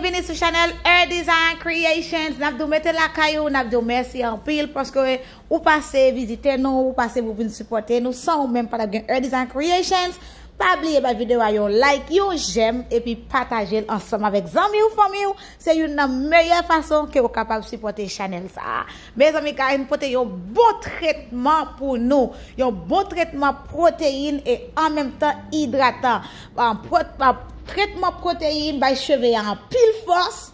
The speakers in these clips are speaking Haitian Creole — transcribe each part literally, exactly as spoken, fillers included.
Vini sou chanèl Her Design Creations. N ap di w mete lakay ou, n ap di w mèsi anpil paske ou pase vizite nou, ou pase pou vin sipòte nou. San ou menm pa t ap gen Her Design Creations. Pa bliye bay videyo a yon like, yon j'aime, epi pataje l ansanm avèk zanmi w, fanmi w. Se youn nan meyè fason ke ou kapab sipòte chanèl sa a. Mezanmi, guys, m pote yon bon tretman pou nou. Yon bon tretman pwoteyin e an menm tan idratan. Ah, pwot-, ah, tretman pwoteyin bay cheve a anpil fòs.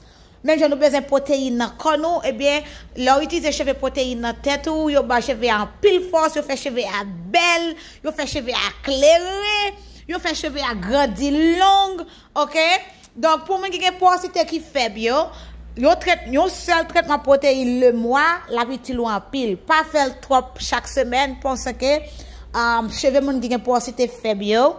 Menm jan nou bezwen pwoteyin nan kò nou, ebyen, lè w itilize cheve pwoteyin nan tèt ou, yo ba cheve a anpil fòs, yo fè cheve a bèl, yo fè cheve a klere, yo fè cheve a grandi long, oke? Donk, pou moun ki gen pòsite ki fèb yo, yon trèt-, yon sèl tretman pwoteyin lemwa, l ap itil ou anpil. Pa fè l twòp chak semèn, paske, um, cheve moun ki gen pòsite fèb yo,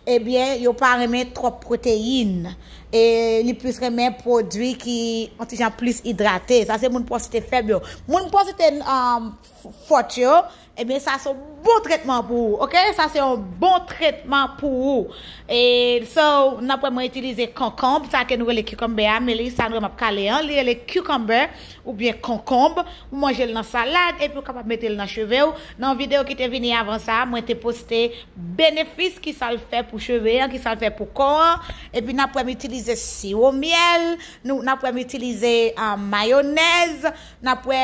ebyen, yo pa renmen twòp pwoteyin. E li plis renmen pwodui ki yon ti jan plis idrate. Sa se moun pòsite fèb yo. Moun pòsite, um, f-, fòt yo, ebyen, sa se yon bon tretman pou ou, oke? Sa se yon bon tretman pou ou. E, so, n ap wè mwen itilize konkonb, sa ke nou rele cucumber a, Melissa, nou wè m ap kale an, li rele cucumber oubyen konkonb. Ou manje l nan salad, epi ou kapab mete l nan cheve w. Nan videyo ki te vini avan sa, mwen te poste benefis ki sa l fè pou cheve an, ki sa l fè pou kò an. Epi n ap wè m itilize siwo myèl, nou, n ap wè m itilize, ah, mayonèz, n ap wè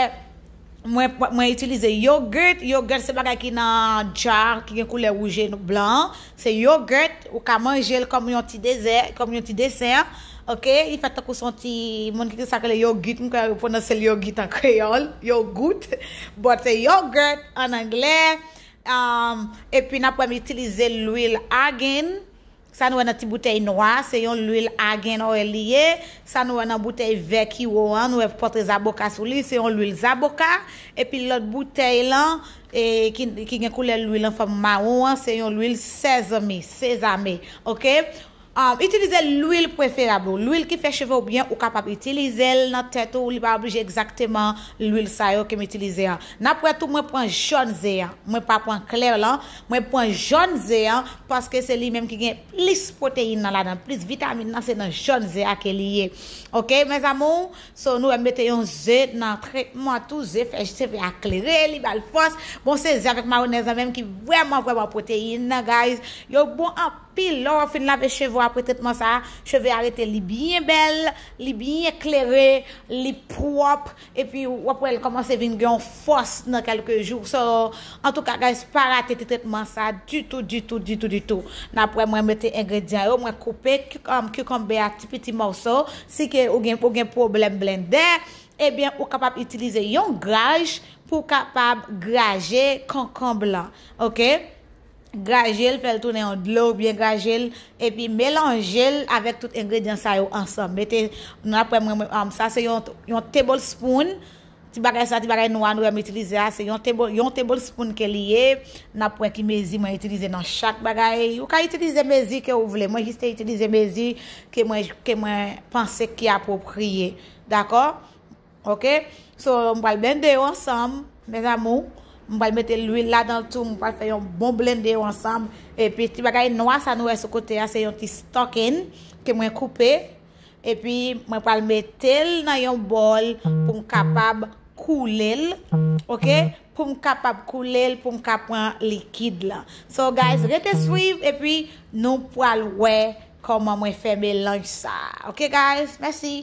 mwen, mwen itilize yogurt. Yogurt se bagay ki nan jar, ki gen koulè wouj e blan an. Se yogurt, ou ka manje l kòm yon ti dezè, kòm yon ti desen. Oke, li fèt tankou se yon ti, moun ki sa rele yogurt, m ka pwononse l yogurt an kreyòl, yogout. But se yogurt an anglè. Um, epi n ap wè m itilize lwil argan. Sa nou wè nan ti boutèy nwa, se yon lwil argan oil li ye. Sa nou wè nan boutèy vè ki wo an, nou wè pòtre zaboka sou li, se yon lwil zaboka. Epi lòt boutèy lan, e, ki, ki gen koulè lwil an fòm mawon an, se yon lwil sèzami, sezame, oke? Um, itilize lwil preferab ou. Lwil ki fè cheve w byen, ou kapab itilize l nan tèt ou, li pa oblije egzakteman lwil sa yo ke m itilize an. N ap wè tou, mwen pran jòn ze an. Mwen pa pran klè lan, mwen pran jòn ze an, paske se li menm ki gen plis pwoteyin nan ladan, plis vitamin nan, se nan jòn ze a ke li ye. Oke, mes amours? So, nou wè m mete yon ze nan tretman tou, ze fè cheve a klere, li ba l fòs. Bon, se ze avèk mayonèz lan menm ki vrèman, vrèman pwoteyin nan, guys. Yo bon anpil. Lè w fin lave cheve w apre tretman sa a, cheve a rete li byen bèl, li byen klere, li pwòp, epi w ap wè l kòmanse vin gen yon fòs nan kèlke jou. So, antouka, guys, pa rate ti tretman sa a ditou, ditou, ditou, ditou. N ap wè mwen mete engredyan yo, mwen koupe ki-, um, kikanbè a ti piti mòso. Si ke ou gen, ou gen pwoblèm blendè, ebyen, ou kapab itilize yon graj pou w kapab graje konkonb lan, oke? Graje l, fè l tounen yon dlo, byen graje l, epi melanje l avèk tout engredyan sa yo ansanm. Mete, n ap wè mwen, mwen, um, sa se yon, yon tablespoon. Ti bagay sa, ti bagay nwa nou wè m itilize a, se yon table, yon tablespoon ke li ye. N ap wè ki mezi mwen itilize nan chak bagay. Ou ka itilize mezi ke ou vle. Mwen jis te itilize mezi ke mwen, ke mwen panse ki apwopriye. Dakò? Oke? So, m pral blende yo ansanm, mes amours. M pral mete lwil ladan l tou, m pral fè yon bon blende yo ansanm. Epi ti bagay nwa sa nou wè sou kote a, se yon ti stocking ke mwen koupe. Epi mwen pral mete l nan yon bòl pou m kapab koule l. Oke? Pou m kapab koule l, pou m ka pran likid la. So, guys, rete swiv epi nou pral wè kòman mwen fè melanj sa. Oke, guys? Mèsi.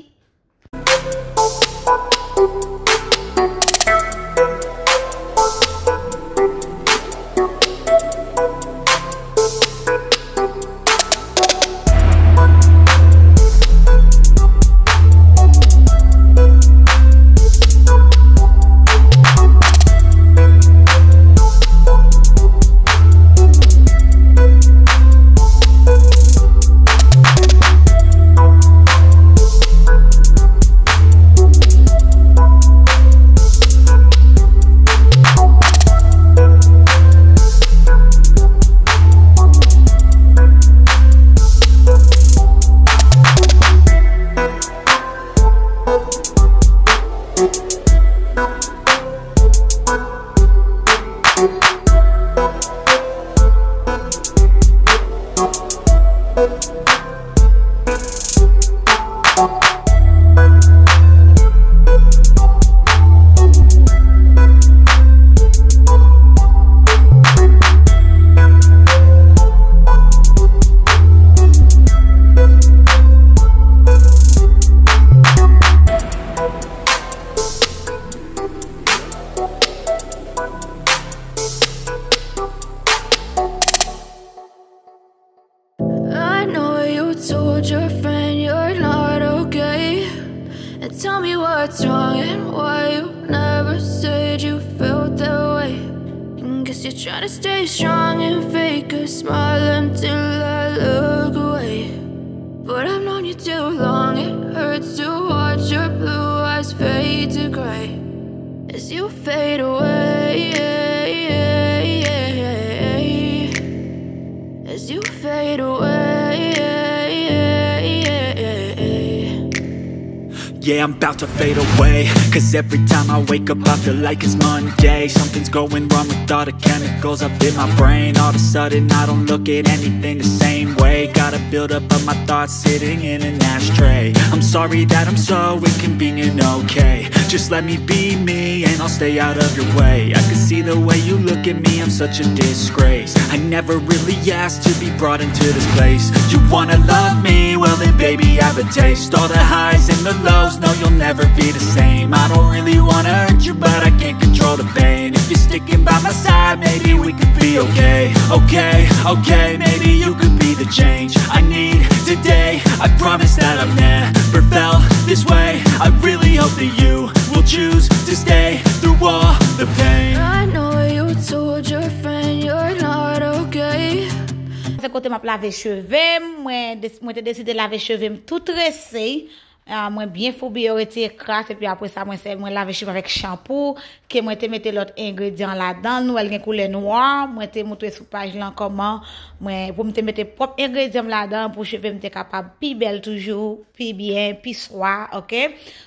Told your friend you're not okay. And tell me what's wrong and why you never said you felt that way. And guess you're trying to stay strong and fake a smile until I look away. But I've known you too long, it hurts to watch your blue eyes fade to gray as you fade away. As you fade away. Yeah, I'm about to fade away. Cause every time I wake up, I feel like it's Monday. Something's going wrong with all the chemicals up in my brain. All of a sudden, I don't look at anything the same way. Got a buildup of my thoughts sitting in an ashtray. I'm sorry that I'm so inconvenient, okay? Just let me be me and I'll stay out of your way. I can see the way you look at me, I'm such a disgrace. I never really asked to be brought into this place. You wanna love me? Well, then, baby, I have a taste. All the highs and the lows, no, you'll never be the same. I don't really wanna hurt you, but I can't control the pain. If you're sticking by my side, maybe we could be okay. Okay, okay, maybe you could be the change I need today. I promise that I've never felt this way. I really hope that you will choose to stay through all the pain. I know you told your friend you're not okay. Se kote m ap lave cheve m, mwen, des- mwen te deside lave cheve m tou trese. Ah, mwen byen foubi yo, retire kras, epi apre sa, mwen, sè- mwen lave cheve avèk chanpou, ke mwen te mete lòt engredyan ladan l, nou wè l gen koulè nwa, mwen te moutre sou paj lan kòman mwen, pou m te mete pwòp engredyan m ladan pou cheve m te kapab pi bèl toujou, pi byen, pi swa, ok?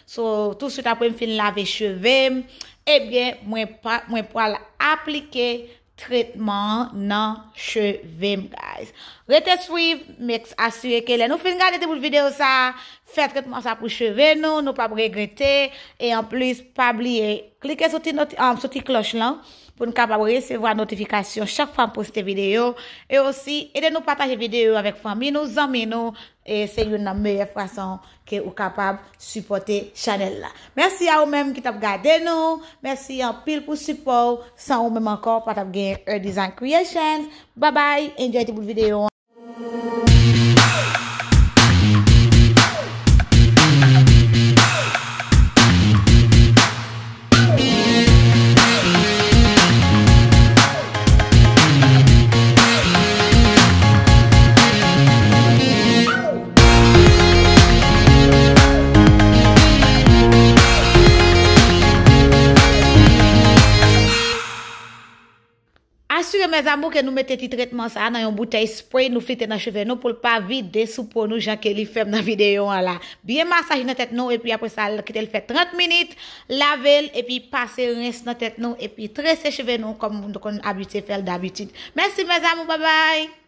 So, touswit apre m fin lave cheve m, ebyen, mwen, pa, mwen pral aplike tretman an nan cheve m, guys. Rete swiv, make asire ke lè nou fin gade ti bout videyo sa, fè tretman sa pou cheve nou, nou p ap regrete. E anplis, pa bliye, klike sou ti, noti, um, sou ti klòch lan pou n kapab resevwa notifikasyon chak fwa m poste videyo. E osi, ede nou pataje videyo avèk fanmi nou, zanmi nou. E se youn nan meyè fason ke ou kapab sipòte chanèl la. Mèsi a ou menm ki t ap gade nou. Mèsi anpil pou sipò w. San ou menm ankò, pa t ap gen Her Design Creations. Bye bye. Enjoy ti bout videyo an. Asire, mes amours, ke nou mete ti tretman sa a nan yon boutèy spray, nou flite nan cheve nou pou l pa vide sou po nou, jan ke li fè m nan videyo an la. Byen masaj nan tèt nou, epi apre sa, kite l fè trant minit, lave l, epi pase rens nan tèt nou, epi trese cheve nou kòm nou konn abitye fè l dabitid. Mèsi, mes amours, babay!